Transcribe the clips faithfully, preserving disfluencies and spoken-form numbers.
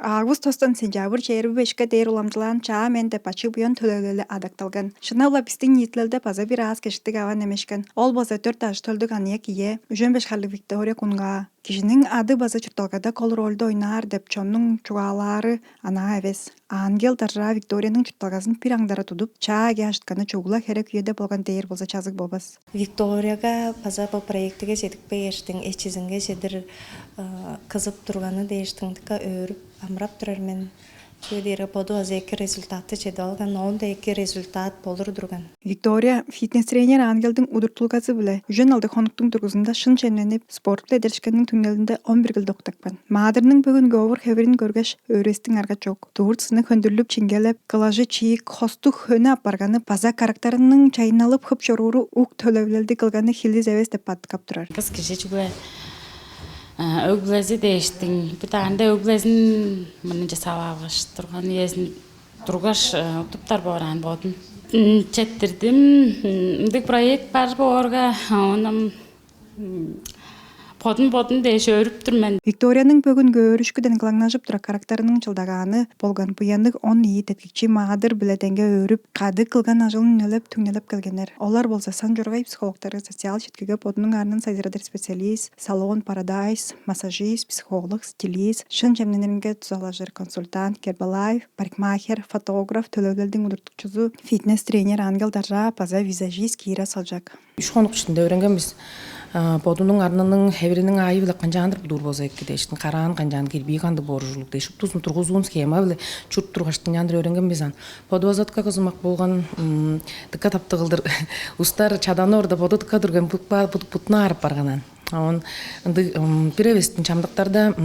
Август тостан сентябрь чээрби бешке дээр уламчылаан «Чаа мен» деп ачы-буян төлевилели адакталган. Шынап-ла бистиң ниитилелде база бир аас-кежиктиг ава немешкен. Ол болза дөрт ажы-төлдүг аныяк ие, үжен беш харлыг Виктория Кунгаа. Кижиниң ады база чуртталгада кол рольду ойнаар деп чоннуң чугаалаары анаа эвес. Ангел Даржаа Викторияның чуртталгазын бир аңдара тудуп, чаа эге ажытканы чугула херек үеде болган дээр болза чазыг болбас. Викторияга база бо проектиге чедип кээштиң, эчизинге чедир кызып турганы дээштиң дыка өөрүп, амырап турар мен. Чүге дээрге боду база эки результатты чедип алган, оон-даа эки результат болур турган. Виктория фитнес-тренер Ангелдиң удуртулгазы-биле үжен алды хонуктуң дургузунда шын чемненип, спорт-биле эдеришкенниң түңнелинде он бир кылдыктапкан. Маадырның бөгүнгү овур-хевирин көргеш, өөрестиң арга чок. Дурт-сыны хөндүрлүп, чингелеп, кылажы чиик, хостуг хөнү апарганы база карактарының чайынналып хып чорууру ук төлевилелди кылганы хилис эвес деп бадыткап турар. Кыс кижи чүгле өг-бүлези дээштиң, бир даанда өг-бүлезин мынча саваалгаш турган үезин тургаш, уттуптар боор аан бодун. Четтирдим. Ындыг проект бар боорга, ону бодун-бодун дээш өөрүп тур мен. Викторияның бөгүн көөрүшкүден кылаңнажып тура карактарының чылдагааны болган буянныг он ийи деткикчи маадыр-биле деңге өөрүп, кады кылган ажылын үнелеп, түңнелеп келгеннер. Олар болза сан чургай психологтары, социал четкиге бодунуң арнын сайзырадыр специалист, салон Парадайс, массажист, психолог, стилист, шын чемнениринге дузалажыр консультант Гербалаев, парикмахер, фотограф, төлевилелдиң удуртукчузу, фитнес-тренер Ангел Даржаа база визажист Кира Салчак. Үш хонук иштинде өөренген бис. Бодунуң арнының хевириниң аайы-биле канчаандыр будуур болза эки дээштин, караан канчаан кирбии кандыг бооружулук дээш, шуптузун тургузуун схема-биле чуруп тургаштың чаандыр өөренген бис ан. Боду базатка кызымак болган дыка таптыгылдыр устар чаданы орда боду дыка дүрген бутпа будук бутуна аарып барганан. Оон ындыг бир эвестин чамдыктарда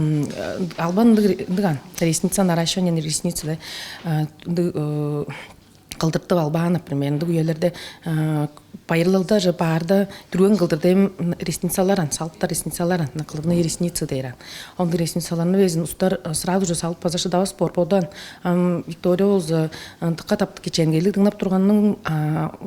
албан ындыг ындыг ан ресница, наращивание ресницы да ындыг кылдыртып албаан, например, ындыг үелерде байырлалда же баарда дүрген кылдыр дем ресницалар ан, салыптар ресницалар ан, накладные ресницы дээр ан. Ондуг ресницаларны безин устар сразу же салып база шыдавас боор бодан. Виктория болза дыка таптык кичээнгейлиг дыңнап турганның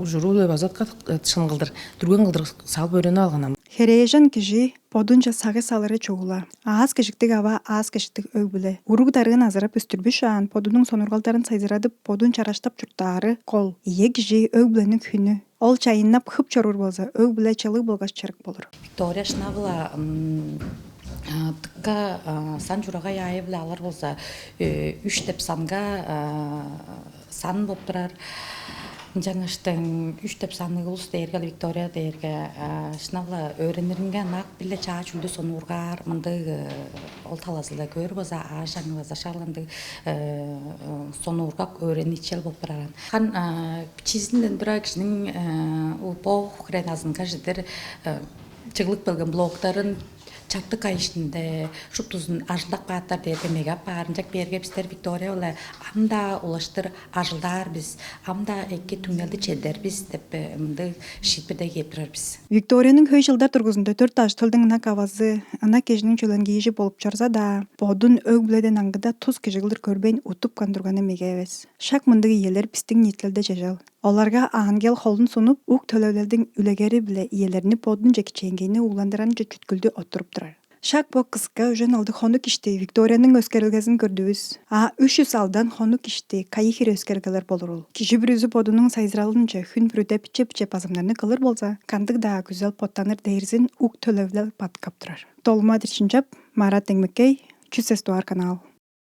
ужуру база шын кылдыр дүрген кылдыр салып өөренип алган ам. Херээжен кижи бодунча сагый салыры чугула. Аас кижиктиг ава, аас кижиктиг өг-бүле. Уруг-дарыын азырап өстүрбүшаан, бодунуң сонургалдарын сайзырадып, бодун чараштап чурттаары кол. Ийе кижи өг-бүлениң хүнү. Ол чайыннап хып чоруур болза, өг-бүле чылыг болгаш чырык болур. Виктория шынап-ла дыкка сан чурагай аайы-биле алар болза, үш деп санга сан болуп турар. Ынчангаштың үш деп санныг улус дээрге, Виктория дээрге шынап-ла өөрениринге ынак, бир-ле чаа чүүлдү сонуургаар мындыг ол талазы-ла көөр база аажаңы база шагландыг сонуургак өөреничел болуп тураран. Хан чизинден тура кижиниң бо хрен азынга чедир чыглып келген блогтарын чартык ай иштинде шуптузун ажылдап кааттар дээрге меге апаар. Ынчак бээрге бистер Виктория-биле ам-даа улаштыр ажылдаар бис, ам-даа эки түңнелди чедер бис деп мындыг шиитпирде кээп турар бис. Викторияның хөй чылдар тургузунда дөрт ажы-төлдүң ынак авазы, ынак кижиниң чөленгиижи болуп чорза-даа, бодун өг-бүледен аңгыда тус кижи кылдыр көрбейн уттупкан турганы меге эвес. Шак мындыг иелер бистиң ниитилелде чежел. Оларга ангел холун сунуп, ук төлевилелдиң үлегери-биле иелерни бодунче кичээнгейни угландыранче чүткүлдү оттуруп турар. Шак бо кыска үжен алды хонук ишти Викторияның өскерилгезин көрдүвүс. А үш чүс алдан хонук ишти кайы хире өскерилгелер болурул? Кижи бүрүзү бодунуң сайзыралынче хүн бүрүде биче-биче базымнарны кылыр болза, кандыг-даа күзел боттаныр дээрзин ук төлевилел бадыткап турар. Долма Дирчинчеп, Марат Эңмекей, чүс эстуар канал.